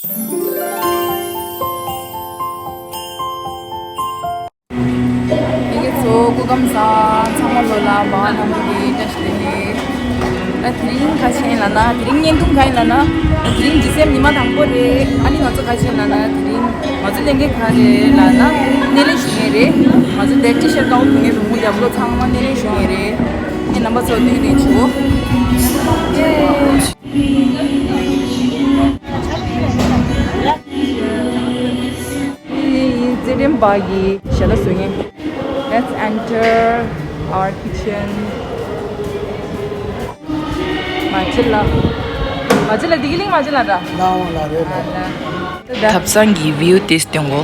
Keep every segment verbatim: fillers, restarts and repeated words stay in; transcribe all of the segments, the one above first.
ལྷན་རྒྱས་ཚོ་སྐུ་ཁམས་བཟང་། ཚང་མ་ལོ་ལ་མ་ན་མོ་གི་བཀྲ་ཤིས་བདེ་ལེགས། ད་དེ་རིང་ག་ཆེན་ལ་ན་དེ་རིང་བརྙན་ཐུང་ག་ཡིན་ལ་ན། དེ་རིང་ཌི་སེམ་ཉི་མ་དང་པོ་རེད། ཨ་ནི་ང་ཚོ་ག་ཆེན་ལ་ན་དེ་རིང་ང་ཚོ་ལས་འགན་ག་རེད་ལ་ན་སྣེ་ལེན་ཞུ་མཁན་རེད། ང་ཚོ་དེ་ཊི་ཤར་ཀའུན་ཕུ་ནས་རུང་མོ་རྒྱབ་ལོ་ཚང་མ་སྣེ་ལེན་ཞུ་མཁན་རེད། ངས་རྣམ་པ་ཚོ་སྟོན་ནས་བྱུང་། རྩེད་འགྲན་པ་གི་ཞལ་ལག་བཟོ་མཁན། Let's enter our kitchen. མ་ཅི་ལ། མ་ཅི་ལ་དིག་ལིང་མ་ཅི་ལ་འདྲ། ལའོ་ལ་རེད་ལ། ཐབ་ཚང་གི་བིའུ་དེ་སྟོན་གོ།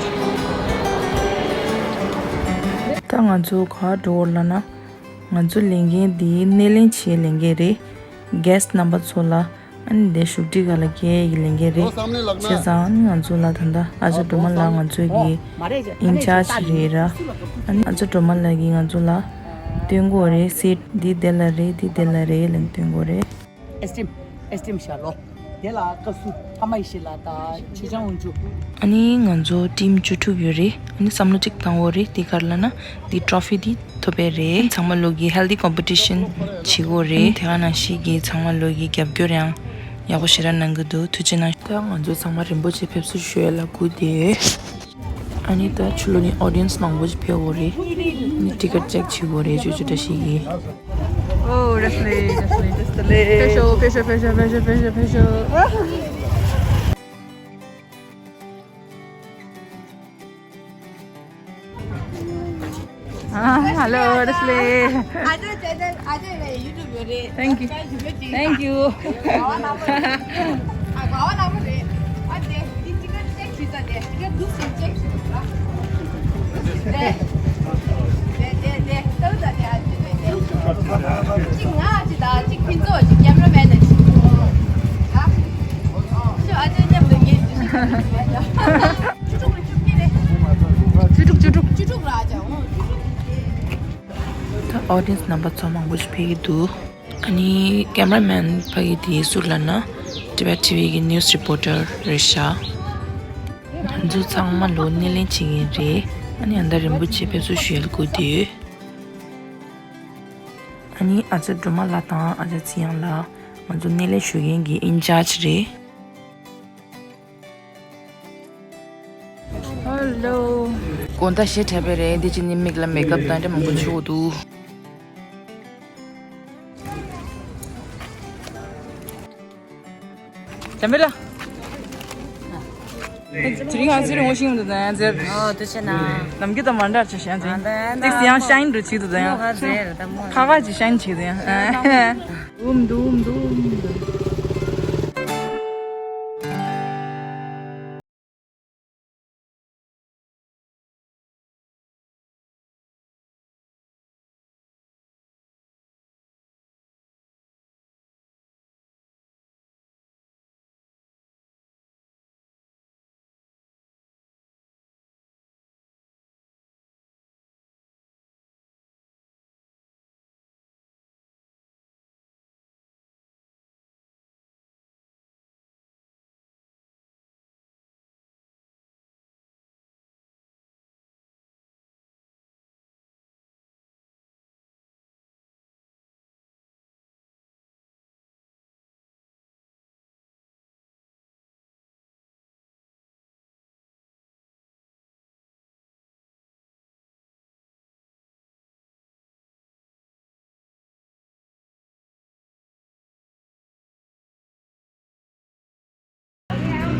ད་ང་ཚོ་ག་འགྲོ་འོར་ལ་ན། ང་ཚོ་ལས་འགན་འདི་སྣེ་ལེན་བྱེད་ལས་འགན་རེད། གྷེ་སི་ཊི་རྣམ་པ་ཚོ་ལ། ཨ་ནི་དེ་བཞུགས་ཁྲི་ག་ལ་ཁྱེད་ཀྱི་ལས་འགན་རེད། བྱས་ཙང་ཨ་ནི་ང་ཚོ་ལ་ད་ལྟ་ཨ་ཅག་སྒྲོལ་མ་ལགས་ང་ཚོ་གི་ཨིན་ཅར་ཇི་རེད་ར། ཨ་ནི་ཨ་ཅག་སྒྲོལ་མ་ལགས་ཀྱིས་ང་ཚོ་ལ་སྟོན་གོ་རེད། སིཊ་འདི་དེ་ལ་རེད། འདི་དེ་ལ་རེད་ལབ་སྟོན་གོ་རེད། ཨེ་སི་ཊི་ཨེམ། ཨེ་སི་ཊི་ཨེམ་ཤར་ལོ། དེ་ལ་བཀའ་ཟུར་ཕ་མ་ཡེ་ཤེས་ལགས་དང་ཆོས་སྐྱོང་དབང་ཕྱུག་ཨ་ནི་ང་ཚོ་ཊིམ་བཅུ་དྲུག་ཡོད་རེད། ཨ་ནི་བསམ་བློ་གཅིག་བཏང་འོ་རེད། དེ་ག་རེ་ལབ་ན་དེ་ཊོ་ཕི་དེ་ཐོབ་པ་རེད། ཚང་མ་ལོ་གི་ཧེལ་ཐི་ཀོམ་པི་ཊི་ཤན་བྱེད་དགོས་རེད། དེ་ག་ནང་བཞིན་གྱི་ཚང་མ་ལོ་གི་རྒྱབ་སྐྱོར་ཡང་ཡག་པོ་ཞེ་དྲག་གནང་གི་འདུག་ཐུགས་རྗེ་གནང་། ད་ང་ཚོ་ཚང་མ་རིན་པོ་ཆེ་ཕེབས་བསུ་ཞུ་ཡ་ལ་སྒུག་བསྡད་ཡོད། ཨ་ནི་ད་ཕྱི་ལོགས་ནས་ཨོ་ཌི་ཡེན་སི་མང་པོ་ཞིག་ཕེབས་ཡོད་རེད། ཨ་ནི་ཊི་ཀེ་ཊི་ཅེག་བྱེད་དགོས་རེད། ཅོ་ཅོ་བཀྲ་ཤིས་ཀྱིས། Oh, that's late, that's late, that's late. ཕེབས་ཤོག་ཕེབས་ཤོག་ཕེབས་ཤོག་ཕེབས་ཤོག་ཕེབས་ཤོག་ཨ། ཧེ་ལོ། བཀྲ་ཤིས་བདེ་ལེགས། ཨ་ཅེ་ཨ་ཅེ་ཨ་ཅེ་ཡུ་ཊུབ་ཡོད་རེད། Thank you. Thank you. ག་བ་ལ་མོ་རེད། ཨ་དེ་དེ་ཅི་ག་ཅེག་བྱེད་ས་དེ་ཅི་ག་འདུག་སེ་ཅེག་བྱེད་དགོས་ར། དེ་དེ་དེ་དེ་ལྟ་བུ་ད་དེ་ཨ་ཅེ་དེ་དེ་ཅིག་ང་ཅི་ད་ཅིག་ཕིན་ཚོགས་ཅིག་ཀེམ་ར་མེན་ད་ཅིག་ཨ། ཅོ་ཨ་ཅེ་མཉམ་དུ་ངས་ཅི་ཞིག་བྱེད་དགོས་ར། བཅུ་དྲུག་རེད། བཅུ་དྲུག་བཅུ་དྲུག་བཅུ་དྲུག་ར་ཅོ། ད་ཨོ་ཌི་ཡེན་སི་རྣམ་པ་ཚོ་མང་པོ་ཞིག་ཕེབས་ཀྱི་འདུག་ཨ་ནི་ཀེམ་ར་མེན་ཕ་གི་དེ་སུ་ལབ་ན་ཊི་བེཊ་ཊི་ཝི་གི་ནིའུ་སི་རི་པོར་ཊར་རེད་ཤག་ང་ཚོ་ཚང་མ་ལོ་སྣེ་ལེན་བྱེད་མཁན་རེད། ཨ་ནི་ཨ་ད་རིན་པོ་ཆེ་ཕེབས་བསུ་ཞུ་ཡ་ལ་སྒུག་བསྡད་ཡོད། ཨ་ནི་ཨ་ཅག་སྒྲོལ་མ་ལགས་དང་ཨ་ཅག་ཚེ་དབྱངས་ལགས་ང་ཚོ་སྣེ་ལེན་ཞུ་མཁན་གྱི་ཨིན་ཅར་ཇི་རེད། ཧེ་ལོ། དགོང་དག་ཞེ་དྲག་པོ་རེད། འདི་ཅི་ནི་མིག་ལ་མེག་ཨབ་དང་འདྲ་མང་པོ་བྱུག་འདུག་འཇམ་པའི་ལ། དེ་རིང་ང་ཚོའི་རི་མོ་ཤིང་དུ་དང་ཟེར། ཨོ་དུ་ཆེ་ན། ནམ་རྒྱུན་དང་མ་འདྲ་ཆེ་ཞང་ཚེ། ཏིག་སི་ཡང་ཤ་ཡིན་འགྲོ་ཆེ་དུ་དང་ཡང་། ཁ་ཁ་ཅིག་ཤ་ཡིན་ཆེ་དུ་ཡང་། འདུམ་འདུམ་འདུམ་འདུམ།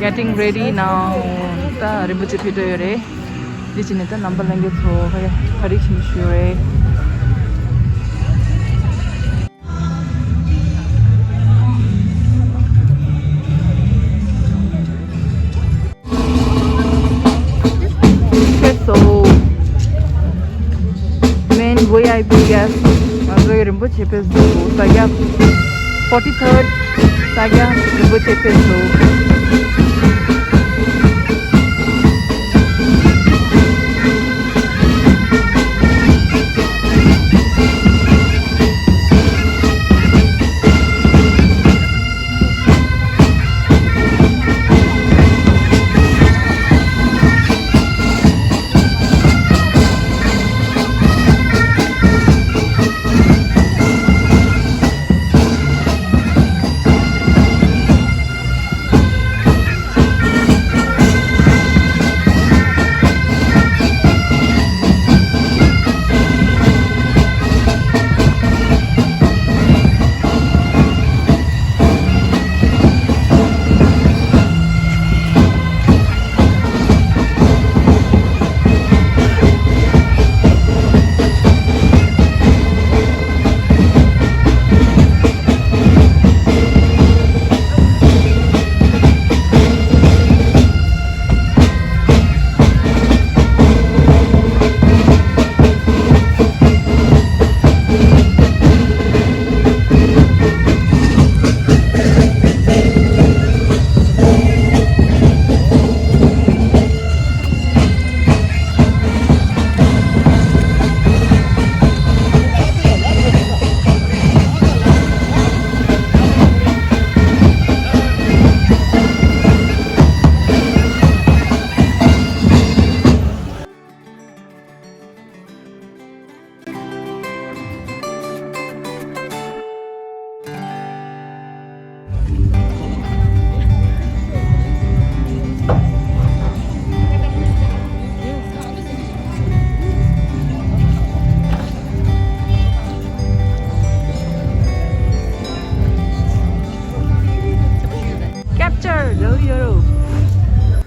Getting ready now. ད་རིན་པོ་ཆེ་ཕེབས་འགྲོ་ཡོད་རེད། འདི་བྱས་ནས་ད་རྣམ་པ་ལྷན་རྒྱས་ཚོ་ཕ་ཡ་ག་རེ་བྱེད་ཞུ་རེད། ཕེབས་སོ། Main ཝི་ཨའི་པི་གྷེ་སི་ཊི། ང་ཚོའི་རིན་པོ་ཆེ་ཕེབས་སོ། ས་སྐྱ་ཕོར་ཊི་ཐརཌ། ས་སྐྱ་རིན་པོ་ཆེ་ཕེབས་སོ།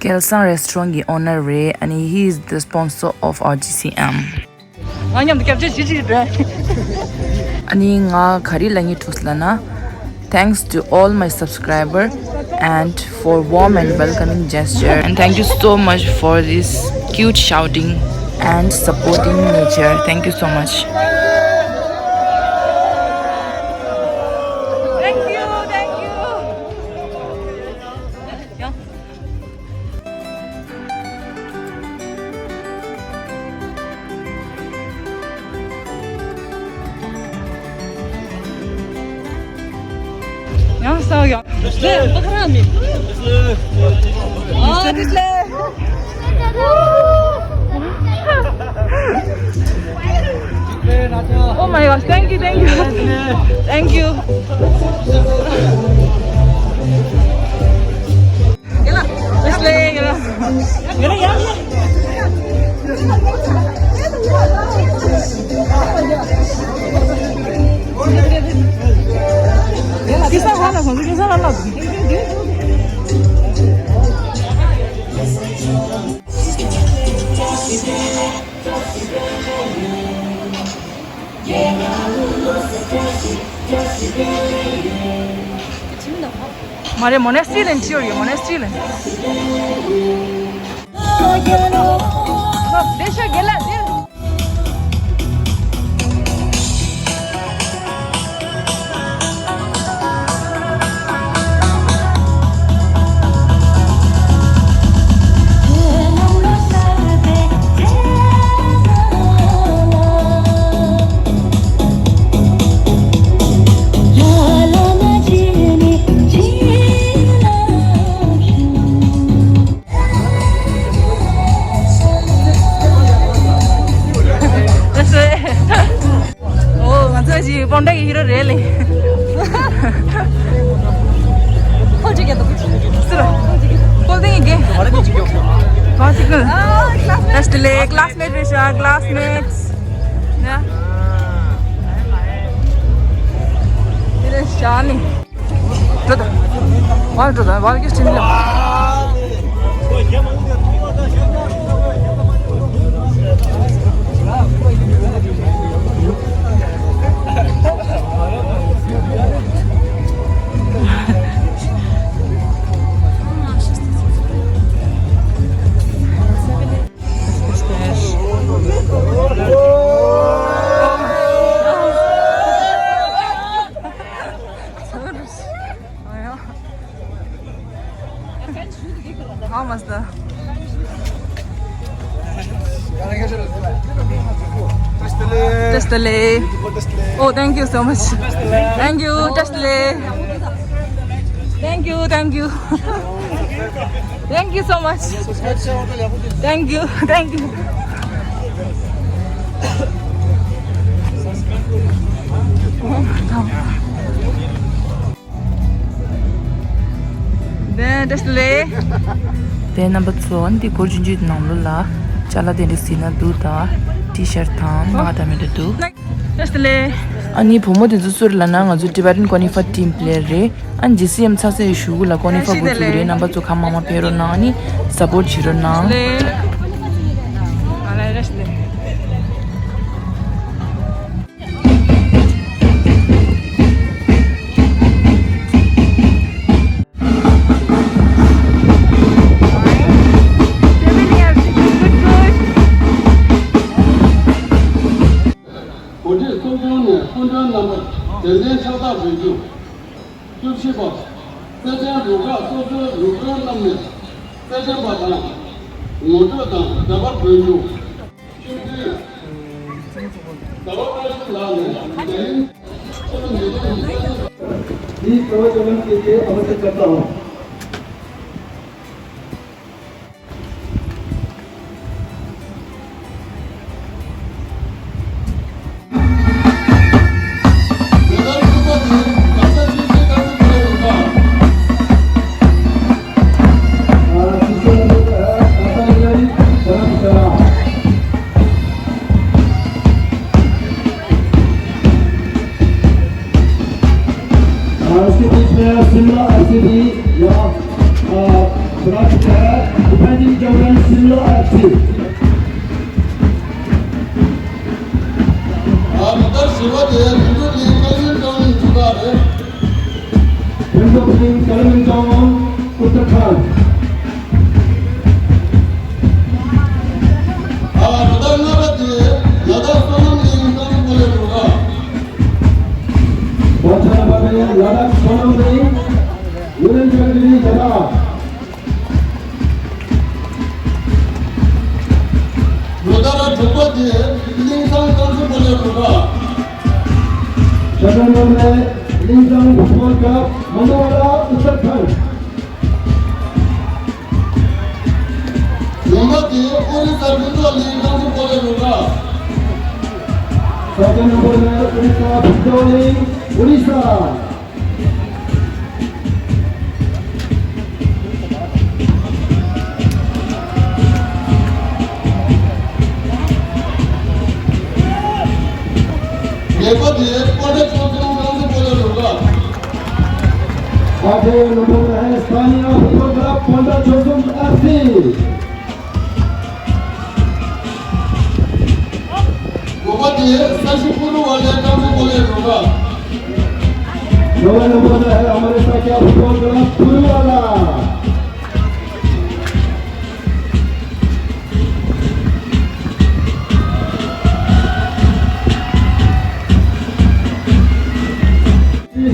སྐལ་བཟང་Restaurant གི་owner རེད། ཨ་ནི་he is the sponsor of R G C M. ང་མཉམ་དུ་སྐྱབས་བཅོལ་བྱེད་ཅིག་རེད། ཨ་ནི་ང་ག་རེ་ལབ་སྙིང་འདོད་ལབ་ན། Thanks to all my subscriber and for warm and welcoming gesture, and thank you so much for this cute shouting and supporting nature. Thank you so much. Thank you, thank you. ཡང་ས་ཡང་། ལེ་བ་ཁ་ར་མི། ཨ་དེ་ལེ། Oh my gosh, thank you, thank you. Thank you. མ་རེད། མོ་ནེ་སི་ཊི་ལ་ཡིན། ཅི་ཡོད་རེད། མོ་ནེ་སི་ཊི་ལ་ཡིན། དེ་ཤ་རྒྱལ་ལ་དེ། ཨོ། ང་ཚོ་ཞིག་སྤོན་ཊ་གི་ཧི་རོ་རེད་ལེ། ཁོ་ཅིག་གི་འདུག་སུ་ར། ཁོ་དེ་གི་གང་ཅིག་ནི། བཀྲ་ཤིས་བདེ་ལེགས། ཀི་ལ་སི་མེཊ་རེད་ཤག་ཀི་ལ་སི་མེཊ། ཡ། དེ་རེད་ཤག་ནི། འགྲོ་དང་། བར་འགྲོ་དང་། བར་གྱི་སྤྱི་ལ། How much the? Test the lay. Oh, thank you so much. Thank you. Test the lay. Thank you, thank you. Thank you so much. Thank you, thank you. ལྡན་བཀྲ་ཤིས་བདེ་ལེགས། དེ་རྣམ་པ་ཚོ་འདི་སྒོར་བཅུ་བཅུ་ནང་ལོགས་ལ་ཅ་ལག་དེ་འདྲ་གཟིགས་ན་འདུག་ད་ཊི་ཤར་དང་ནང་ད་མེད་འདུག་བཀྲ་ཤིས་བདེ་ལེགས། ཨ་ནི་བུ་མོ་དེ་ཚོ་སུ་རེད་ལབ་ན་ང་ཚོ་Tibetan Conifer team player རེད། ཨ་ནི་ཇི་སི་ཨེམ་ཚ་སེ་ཞུ་གུ་ལ་Conifer འགོ་ཚུགས་རེད། རྣམ་པ་ཚོ་ཁ་མང་མང་ཕེབས་རོགས་གནང་། ཨ་ནི་སབ་པོར་བྱེད་རོགས་གནང་། བཀྲ་ཤིས་བདེ་ལེགས། ཨ་ལ་བཀྲ་ཤིས་བདེ་ལེགས། གོ་སྒྲིག་ཚོགས་ཆུང་ནས་སྐུ་མགྲོན་རྣམ་པར་དྲན་རྟེན་ཕྱག་རྟགས་འབུལ་རྒྱུ། བཅུ་བཞི་པ། སེར་ཆེན་རུ་ཁག་སོ་སོའི་རུ་དཔོན་རྣམས་ནས་སེར་ཆེན་པ་དང་ངོ་སྤྲོད་དང་འབྲེལ་བ་འབུལ་རྒྱུ། City Fair, Shimla F C D, yeah, uh, Praj Fair, ཨ་མ་ད་བཞི་པ་དེ་ལུང་རྟོགས་གླིང་ཀ་ལོན་ཀྲོང་ནས་འཛུགས་པ་རེད། ལུང་རྟོགས་གླིང་ཀ་ལོན་ཀྲོང་ཨུ་ཏར་ཁཱན། ཨ་མ་ད་ལྔ་པ་དེ་ལ་དྭགས་བསོད་ནམས་གླིང་ཀྲོང་ཚོ་སྤོ་ལོའི་རུ་ཁག་ལོ་ཆ་ལ་བབས་པའི་ལ་དྭགས་བསོད་ནམས་གླིང་ཡུ་རེན་ཅར་གི་ལ་དྭགས། ལོ་ཟླ་ར་དྲུག་པ་དེ་གླིང་ཚང་རྐང་ཚོ་སྤོ་ལོའི་རུ་ཁག་ཤ་ཁྲག་རྣམས་ལས་གླིང་ཚང་ཕུཊ་བོལ་ཀླབ་མན་དུ་ཝ་ལ་ཨུ་ཏར་ཁཱན། བདུན་པ་དེ་ཨོ་རི་ས་ཕུན་ཚོགས་གླིང་རྐང་ཚོ་སྤོ་ལོའི་རུ་ཁག Second number ལས་ཨོ་རི་ས་ཕུན་ཚོགས་གླིང་ཨོ་རི་ས། ལེགས་པ་དེ་ཀོ་ཊ་ཆོས་སྐྱོང་རྐང་ཚོ་སྤོ་ལོའི་རུ་ཁག आठवें नंबर है स्थानीय football club कोंडा चोसम एफसी। དགུ་པ་དེ་ས་གཞི་ཕུ་རུ་ཝ་ལའི་རྐང་ཚོ་སྤོ་ལོའི་རུ་ཁག नौवें नंबर पर है हमारे साथिया football club Pulwama.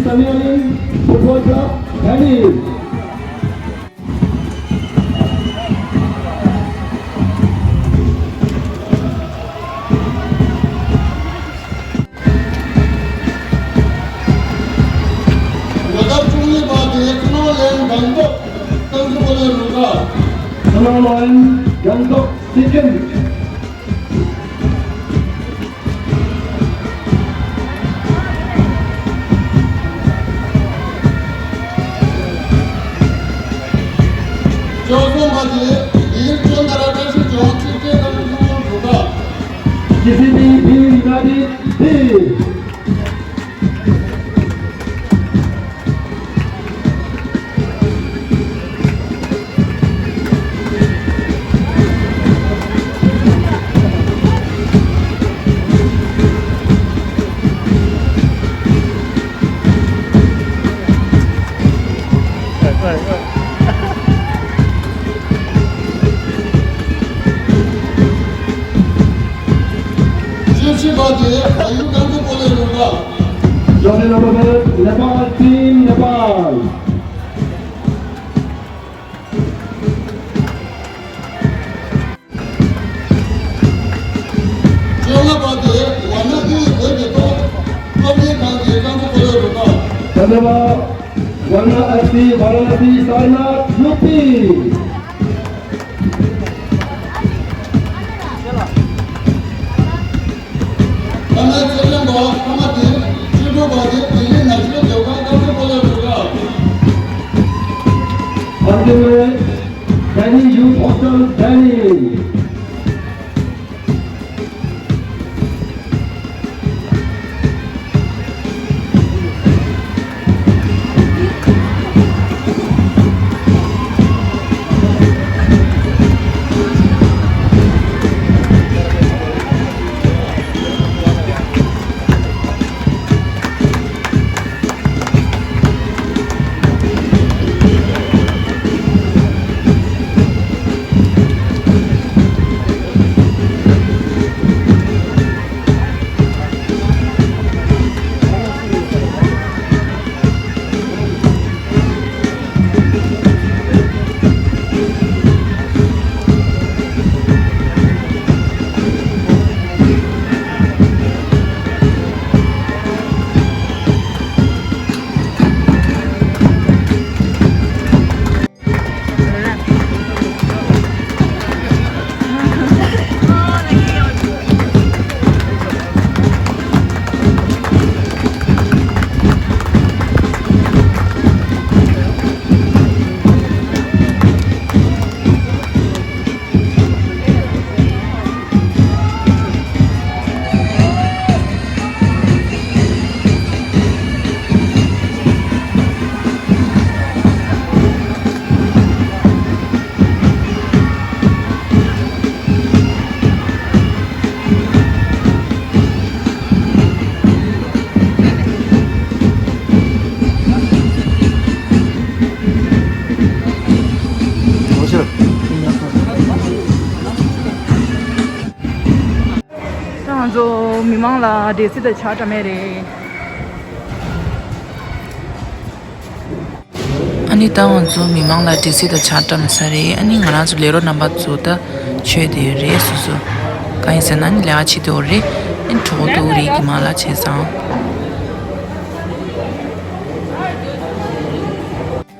Samiali football club खैनी। ལོ་ལྟར་བཅུ་གཉིས་པ་དེ་ཁ་ནོ་ལན་སྒང་ཏོག་རྐང་ཚོ་སྤོ་ལོའི་རུ་ཁག་ཁ་ནོ་ལན་སྒང་ཏོག་སི་ཀིམ། བཅུ་གསུམ་པ་དེ་ལིར་ཅོན་ཏ་ར་བཀྲ་ཤིས་ལྗོངས་ཆིག་སྒྲིལ་ཁང་ཀྲུང་གོ་རུ་ཁག་ཇེ་སི་བི་བི་ཡུ་ནའི་ཊེཌ་བི། བཅུ་བཞི་པ་དེ་བལ་ཡུལ་རྐང་ཚོ་སྤོ་ལོའི་རུ་ཁག Jockey number five, Nepal team, Nepal. བཅོ་ལྔ་པ་དེ་ཝཱ་ཎ་སི་བོད་ཀྱི་ཐོག་སློབ་གཉེར་ཁང་གི་རྐང་ཚོ་སྤོ་ལོའི་རུ་ཁག धन्यवाद। वाराणसी, वाराणसी, सारनाथ, यूपी। ཐ་མའི་རྩེ་ལེན་པ་ཐ་མ་དེ་བཅུ་དྲུག་པ་དེ་ལྡི་ལི་ནག་ཆུའི་སྡོད་ཁང་རྐང་ཚོ་སྤོ་ལོའི་རུ་ཁག Antimate Dani Youth Hostel, Dani. མི་མང་ལ་འབྲས་སིལ་དང་ཇ་བཀྲམ་ཡས་རེད། ཨ་ནི་ད་ང་ཚོ་མི་མང་ལ་འབྲས་སིལ་དང་ཇ་བཀྲམ་ཚར་རེད། ཨ་ནི་ང་རང་ཚོ་ལས་རོགས་རྣམ་པ་ཚོ་ད་མཆོད་བསྡད་ཡོད་རེད། སོ་སོ་གང་ཡིན་ཟེར་ན་ཨ་ནི་ལས་ཀ་བྱེད་དུ་འོ་རེད། ཨ་ནི་གྲོགས་འདུག་རེད་གི་མ་ལ་བྱས་ཙང་།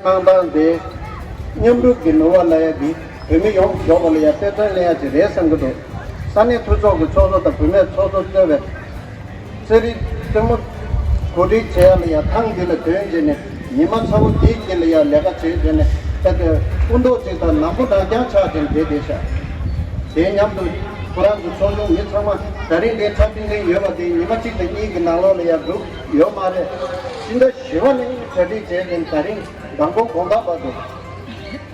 ཁང་པ་འདི་མཉམ་རུབ་ཀྱི་ནུས་པ་ལ་ཡ་འདི་བོད་མི་ཡོངས་འཇོག་པ་ལ་ཡ་དཔེ་སྟོན་ལེན་ཡ་ཅིག་རེད་བསམ་གྱི་འདུག་ས་གནས་མཐུན་ཚོགས་ཀྱི་ཚོགས་གཙོ་དང་བུད་མེད་ཚོགས་གཙོ་གཙོས་པའི་རྩེད་རིགས་རྩེད་མོ་གོ་སྒྲིག་བྱེད་ཡ་ལ་ཡ་ཐང་འདི་ལ་ཐོན་རྗེས་ནས་ཉི་མ་ཚ་བོ་འདིའི་དཀྱིལ་ལ་ཡ་ལས་ཀ་བྱེད་རྗེས་ནས་ད་ལྟ་སྤུ་མདོག་ཅིག་དང་ནག་པོ་རང་རྐྱང་ཆགས་ཅིང་བསྡད་བསྡད་ཤག་དེའི་མཉམ་དུ་ཁོ་རང་ཚོ་ཚོགས་ཆུང་མི་ཚང་མ་ད་རིང་འདིར་གྲ་སྒྲིག་ལེན་ཡོད་པ་དེ་ཉི་མ་གཅིག་དང་གཉིས་ཀྱི་ནང་ལོགས་ལ་ཡ་འགྲུབ་ཡོད་མ་རེད། ཕྱི་ཟླ་བཞི་པ་ནས་གྲ་སྒྲིག་བྱས་ཏེ་ད་རིང་མདང་དགོང་དགོང་དག་བར་དུ་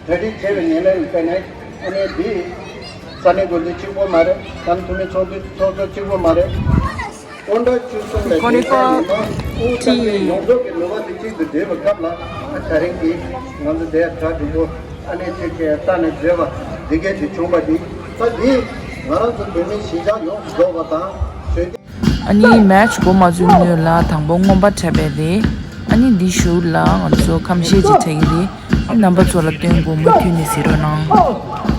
གྲ་སྒྲིག་བྱས་པའི་ཉིན་མོ་ལ་བལྟས་ནས་ཨ་ནི་འདི་ས་གནས་འགོ་འཛིན་གཅིག་པོ་མ་རེད། ས་གནས་འཐུས་མི་ཚོགས་འདུ་ཚོགས་གཙོ་གཅིག་པོ་མ་རེད། སྤོན་ཊ་ཆོལ་གསུམ་ལ་ཁོ་རེ་ཁོ་ཡོངས་རྫོགས་ཀྱི་ནུས་པ་དེ་གཅིག་ཏུ་སྒྲིལ་བའི་སྐབས་ལ་ད་རིང་གི་ང་ཚོ་འདིར་གྲ་སྒྲིག་པོ་ཨ་ནི་ཅིག་གི་རྩ་ནས་མཛད་པ་འདི་གས་ཅིག་བྱུང་བ་འདི་ད་འདི་ང་རང་ཚོ་བོད་མི་གཞིས་ཆགས་ཡོངས་སུ་རྫོགས་པ་དང་གཞོན་ཨ་ནི་མེ་ཆི་འགོ་མ་ཚུགས་སྔོན་ལ་དང་པོ་རྔོན་པ་འཁྲབ་པ་རེད། ཨ་ནི་འདི་གཞུག་ལ་ང་ཚོ་ཁམས་བཤད་ཅིག་འཁྲབ་ཀྱི་རེད། ཨ་ནི་རྣམ་པ་ཚོ་ལ་སྟོན་དགོས། མུ་མཐུད་ནས་གཟིགས་རོགས་གནང་།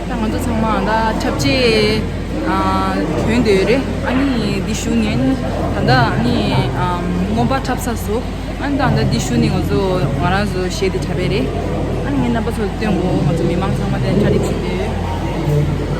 ད་ང་ཚོ་ཚང་མ་ད་འཁྲབ་ཆས་ཨ་གྱོན་བསྡད་ཡོད་རེད། ཨ་ནི་འདི་གཞུག་ནས་ད་ལྟ་ཨ་ནི་ཨམ་རྔོན་པ་འཁྲབ་ཚར་སོང་། ཨ་ནི་ད་ད་འདི་གཞུག་ནས་ང་ཚོ་ང་རང་ཚོ་གཞས་དེ་འཁྲབ་པ་རེད། ཨ་ནི་ངས་རྣམ་པ་ཚོ་ལ་སྟོན་དགོས། ང་ཚོ་མི་མང་ཚང་མ་དེ་གྲ་སྒྲིག་བྱས་བསྡད་ཡོད།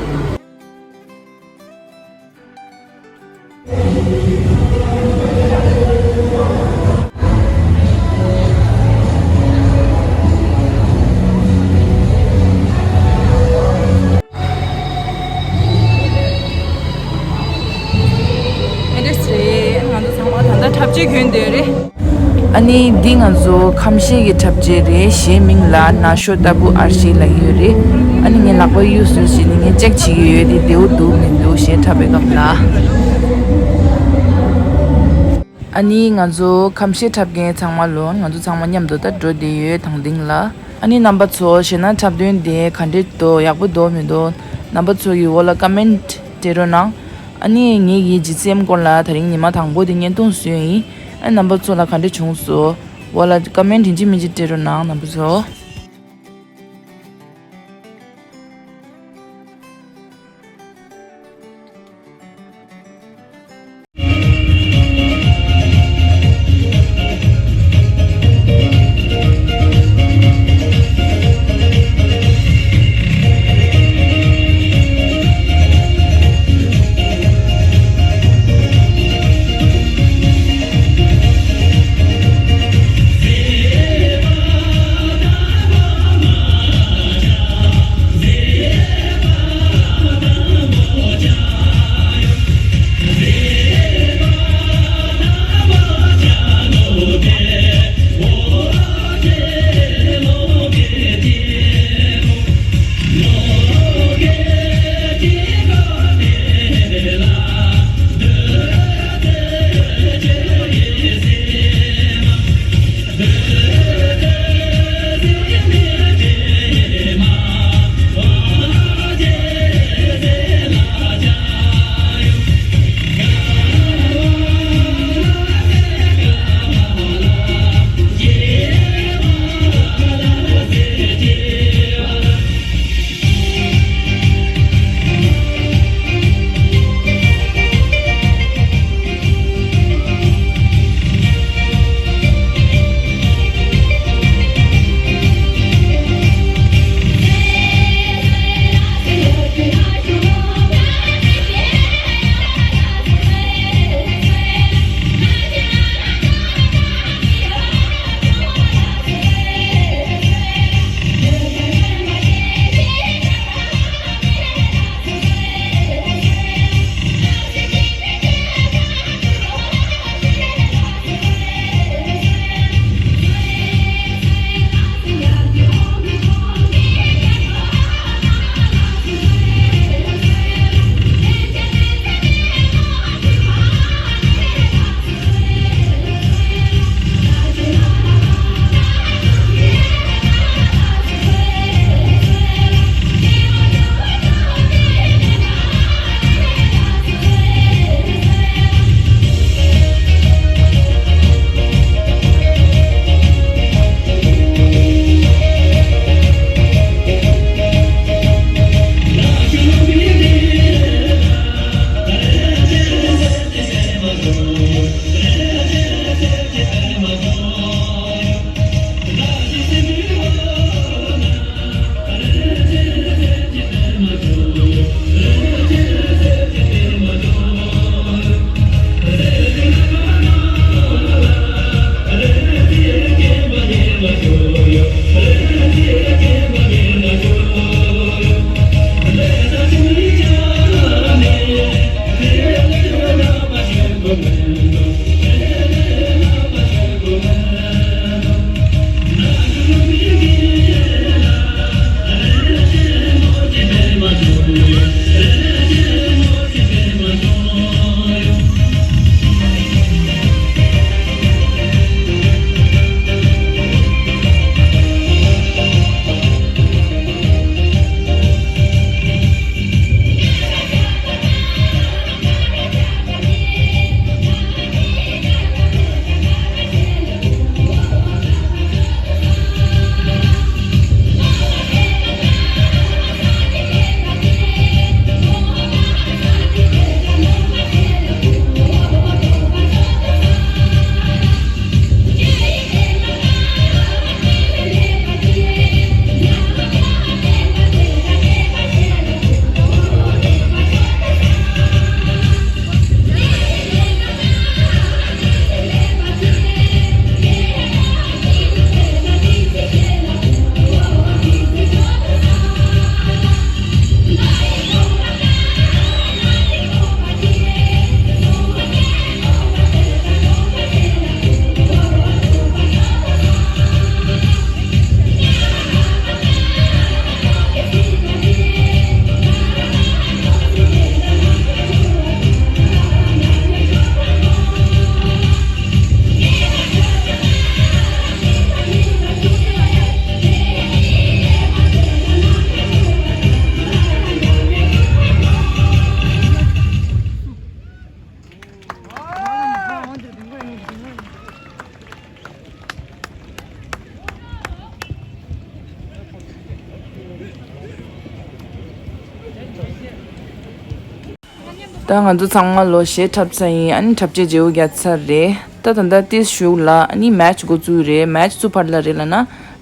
ཨེ་འདྲས་རེད། ང་ཚོ་ཚང་མ་ད་ལྟ་འཁྲབ་ཆས་གྱོན་བསྡད་རེད། ཨ་ནི་འདི་ང་ཚོ་ཁམས་བཤད་ཀྱི་འཁྲབ་ཆས་རེད། གཞས་མིང་ལ་ན་ཤོ་ཏ་བུ་ཨར་ཤི་ལབ་ཀྱི་ཡོད་རེད། ཨ་ནི་ངའི་ལག་པ་གཡུག་སོང་ཞེས་ནི་ངས་ཅེག་བྱེད་ཀྱི་ཡོད་དེ་བདེ་བོ་འདུག་མི་འདུག་གཞས་འཁྲབ་པའི་སྐབས་ལ། ཨ་ནི་ང་ཚོ་ཁམས་བཤད་འཁྲབ་མཁན་ཚང་མ་ལོ་ང་ཚོ་ཚང་མ་མཉམ་དུ་ད་འགྲོ་བསྡད་ཡོད་དང་སྟེང་ལ། ཨ་ནི་རྣམ་པ་ཚོ་གཞས་སྣ་འཁྲབ་སྟོན་དེ་ག་འདྲས་འདུག་ཡག་པོ་འདུག་མི་འདུག་རྣམ་པ་ཚོ་གི་འོག་ལ་ཀ་མེན་ཊི་སྤྲད་རོགས་གནང་། ཨ་ནི་ངེད་ཀྱི་ཇི་སི་ཨེམ་སྐོར་ལ་དེ་རིང་ཉི་མ་དང་པོ་དེ་བརྙན་ཐུང་བཟོས་ཡིན། ཨ་རྣམ་པ་ཚོ་ལ་ག་འདྲས་བྱུང་སོང་། འོག་ལ་ཀ་མེན་ཊི་ཡིན་གཅིག་མིན་གཅིག་སྤྲད་རོགས་གནང་རྣམ་པ་ཚོ། ད་ང་ཚོ་ཚང་མ་ལོ་གཞས་འཁྲབ་ཚར་ཡིན། ཨ་ནི་འཁྲབ་ཆས་བརྗེ་པོ་རྒྱག་ཚར་རེད། ད་ད་ལྟ་ཏིས་གཞུག་ལ་ཨ་ནི་མེ་ཆི་འགོ་བཙུགས་རེད། མེ་ཆི་སུ་བར་ལ་རེད་ལབ་ན་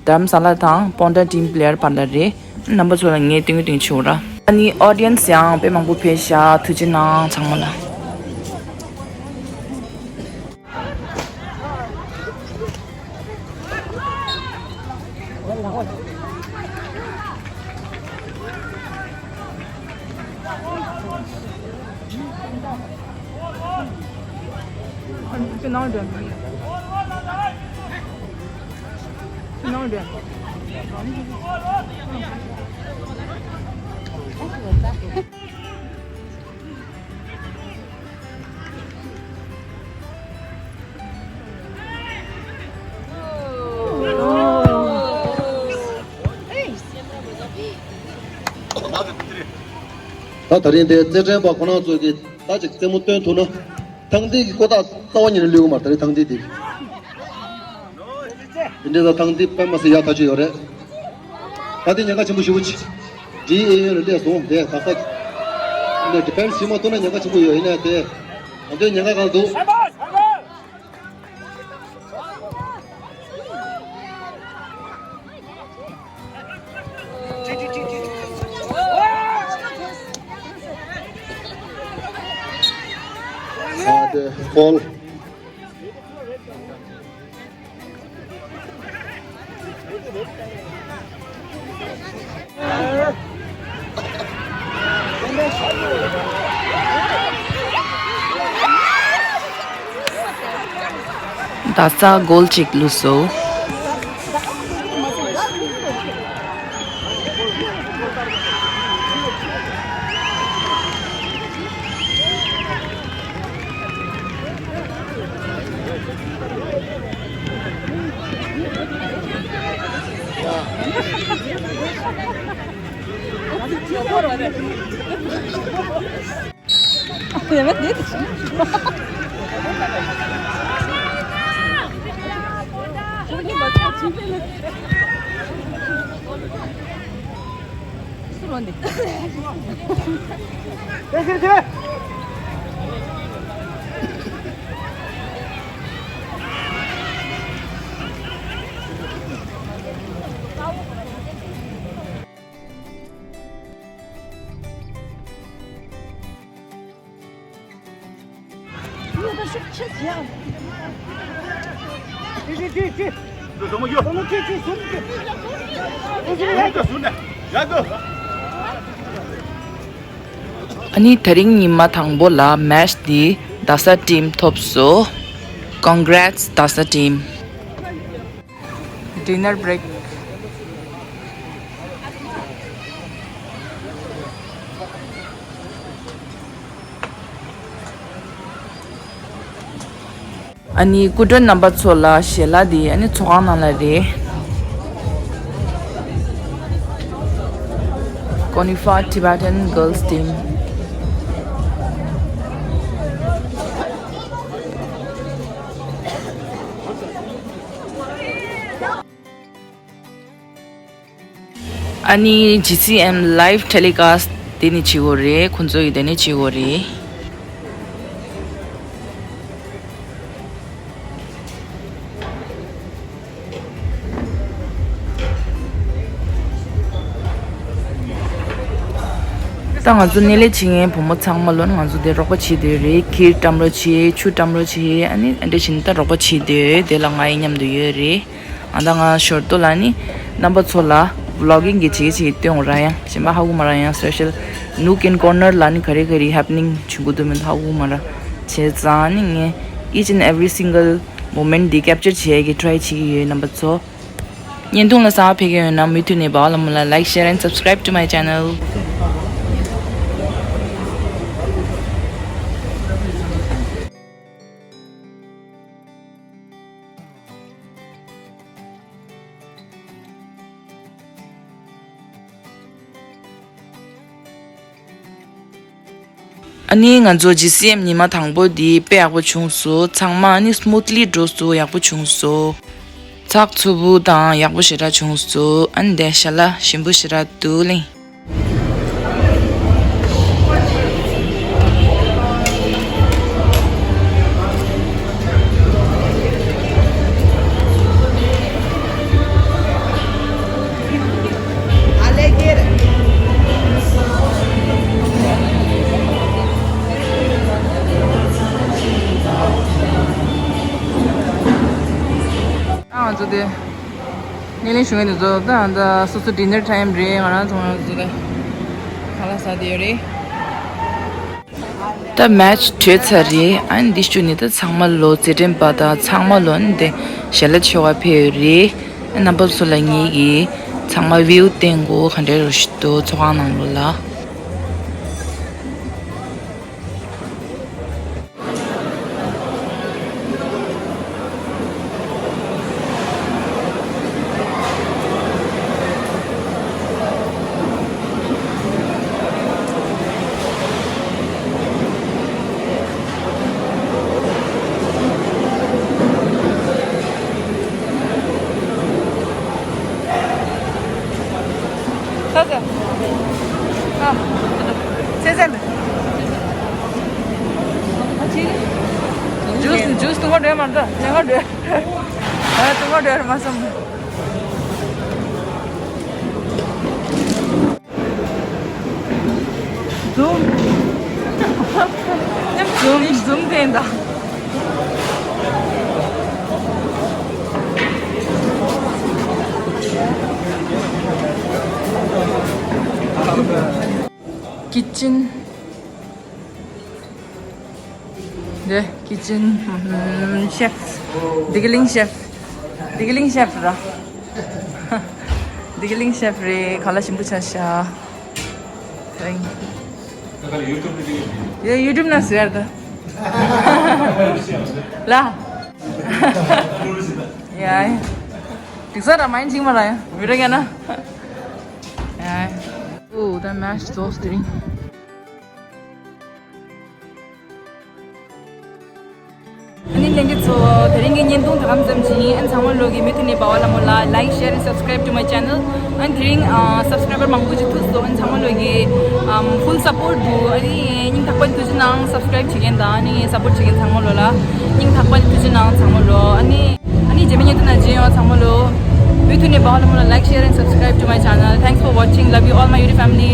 དྷ་རམ་ས་ལ་དང་སྤོན་ཊ་ཊིམ་པི་ལེ་ཡར་བར་ལ་རེད། རྣམ་པ་ཚོ་ལ་ངས་སྟོན་གི་སྟོན་གི་བྱེད་འོ་ར། ཨ་ནི་ཨོ་ཌི་ཡན་སི་ཡང་དཔེ་མང་པོ་ཕེབས་ཤག་ཐུགས་རྗེ་གནང་ཚང་མ་ལ། ད་ད་རིང་འདིར་རྩེད་འགྲན་པ་ཁོ་རང་ཚོས་ཀྱི་ད་ཅིག་རྩེད་མོ་སྟོན་ཐུབ་ན། ཐང་འདི་གི་ཀོ་ཐག་རྩ་བ་ཉིད་ནས་བླུག་གི་མ་རེད། ད་རིང་ཐང་འདི་འདི། དེ་འདྲའི་ད་ཐང་འདི་དཔེ་མ་སྲིད་ཡག་ཐག་ཆོད་ཡོད་རེད། ད་འདི་ཉེན་ཁ་ཆེན་པོ་ཞེ་པོ་ཅིག་འདིའི་གཡས་གཡོན་ལ་སླེབས་སོང་། དེ་ད་ལྟ་འདི་ཌི་ཕེན་སི་བྱེད་མ་ཐུབ་ན་ཉེན་ཁ་ཆེན་པོ་ཡོད། ཡིན་ནའི་དེ་ང་ཚོའི་ཉེན་ཁ་གང་འདུག་ཨ་དེ་ཕོལ། རྡ་ས་གོལ་གཅིག་བླུགས་སོང་། ཨ་ནི་དེ་རིང་ཉི་མ་དང་པོ་ལ་མེཆ་འདི་རྡ་ས་ཊིམ་ཐོབ་སོང་། Congrats རྡ་ས་ཊིམ། Dinner break. ཨ་ནི་སྐུ་མགྲོན་རྣམ་པ་ཚོ་ལ་ཞལ་ལག་འདི་ཨ་ནི་ཚོགས་ཁང་ནང་ལ་རེད། Konifa Tibetan Girls Team. ཨ་ནི་ཇི་སི་ཨེམ་live telecast དེ་ནི་བྱེད་དགོས་རེད། ཁོང་ཚོ་ཡི་དེ་ནི་བྱེད་དགོས་རེད། ད་ང་ཚོ་སྣེ་ལེན་བྱེད་མཁན་བུ་མོ་ཚང་མ་ལོ་ནི་ང་ཚོ་དེ་རོགས་པ་བྱེད་འདོད་རེད། གྱེར་བཀྲམ་རོགས་བྱེད། ཆུ་བཀྲམ་རོགས་བྱེད། ཨ་ནི་ཨ་འདྲ་བྱས་ནས་ད་རོགས་པ་བྱེད་འདོད་དེ་ལ་ང་ཡི་མཉམ་དུ་ཡོད་རེད། ཨ་ད་ང་ཞོར་དུ་ལ་ནི་རྣམ་པ་ཚོ་ལ་vlogging གི་བྱེད་ཀྱི་བྱེད་སྟོན་འོ་ར་ཡང་གཞན་པ་ཧ་གོ་མ་ར། ཡང་special nook and corner ལ་ནི་ག་རེ་ག་རེ་happening བྱུང་གི་འདུག་མི་འདུག་ཧ་གོ་མ་ར། བྱས་ཙང་ནི་ངས་each and every single moment འདི་capture བྱེད་ཀྱི་try བྱེད་ཀྱི་ཡོད། རྣམ་པ་ཚོ་བརྙན་ཐུང་ལ་གསར་པ་ཕེབས་ཀྱི་ཡོད་ན་མུ་མཐུད་ནས་བ་ལ་མུ་ལ་like, share and subscribe to my channel. ཨ་ནི་ང་ཚོ་ཇི་སི་ཨེམ་ཉི་མ་དང་པོ་འདི་དཔེ་ཡག་པོ་བྱུང་སོང་། ཚང་མ་ཨ་ནི་smoothly འགྲོ་སོང་། ཡག་པོ་བྱུང་སོང་། ཚགས་ཚུད་པོ་དང་ཡག་པོ་ཞེ་དྲག་བྱུང་སོང་། ཨ་ནི་དེ་ཞལ་ལག་ཞིམ་པོ་ཞེ་དྲག་འདུག་ལེ། ལེན་ཞུ་མཁན་དེ་ཚོ་ད་ད་སོ་སོ་dinner time རེད། ང་རང་ཚོ་ང་ཚོ་ད་ཁ་ལག་ཟ་བསྡད་ཡོད་རེད། ད་match གྲོལ་ཚར་རེད། ཨ་ནི་འདི་བཞུགས་ནས་ད་ཚང་མ་ལོ་རྩེད་འགྲན་པ་དང་ཚང་མ་ལོ་ཨ་ནི་དེ་ཞལ་ལག་མཆོད་ག་ཕེབས་ཡོད་རེད། ཨ་རྣམ་པ་ཚོ་ལ་ངེད་ཀྱིས་ཚང་མ་view བསྟན་དགོས་ག་འདྲ་རོ་ཞིག་འདུག་ཚོགས་ཁང་ནང་ལོགས་ལ། ཇུས་ཇུས་འཐུང་ག་འགྲོ་མ་འགྲོ། ཉལ་ག་འགྲོ། ཨ་འཐུང་ག་འགྲོ་མ་སོང་། འཛུམ། འཛུམ་འཛུམ་བསྟན་དང་། kitchen འདི་kitchen chef། བདེ་སྐྱིད་གླིང་chef། བདེ་སྐྱིད་གླིང་chef ར། བདེ་སྐྱིད་གླིང་chef རེད། ཁ་ལག་ཞིམ་པོ་ཆགས་ཤག་ཡ་YouTube ནང་ཟེར་ཡ་ད། ལ། ཡ། དེང་སང་ར་མ་ཡིན་ཅིག་མ་ར་ཡ། བི་ཌི་ཡོ་ན། ཡ། ཨོ་ད་match རྫོགས་དེ་རིང་། ཨ་ནི་ལྷན་རྒྱས་ཚོ། དེ་རིང་གི་བརྙན་ཐུང་ད་གམ་ཙམ་ཞིག་ཡིན། ཨ་ནི་ཚང་མ་ལོག་གི་མུ་མཐུད་ནས་འབའ་བ་ལྷ་མོ་ལ་like, share and subscribe to my channel. ཨ་ནི་དེ་རིང་ཨ་subscriber མང་པོ་ཞིག་ཐུག་སོང་། ཨ་ནི་ཚང་མ་ལོག་གི་ཨམ་full support འདུག་ཨ་ནི་སྙིང་ཐག་པ་ནས་ཐུགས་རྗེ་གནང་། subscribe བྱེད་མཁན་དང་ཨ་ནི་support བྱེད་མཁན་ཚང་མ་ལོག་ལ་སྙིང་ཐག་པ་ནས་ཐུགས་རྗེ་གནང་ཚང་མ་ལོག་ཨ་ནི་ཨ་ནི་རྗེས་མའི་བརྙན་ཐུང་ནང་མཇལ་ཡོང་། ཚང་མ་ལོག་མུ་མཐུད་ནས་འབའ་བ་ལྷ་མོ་ལ་like, share and subscribe to my channel. Thanks for watching. Love you all my YouTube family.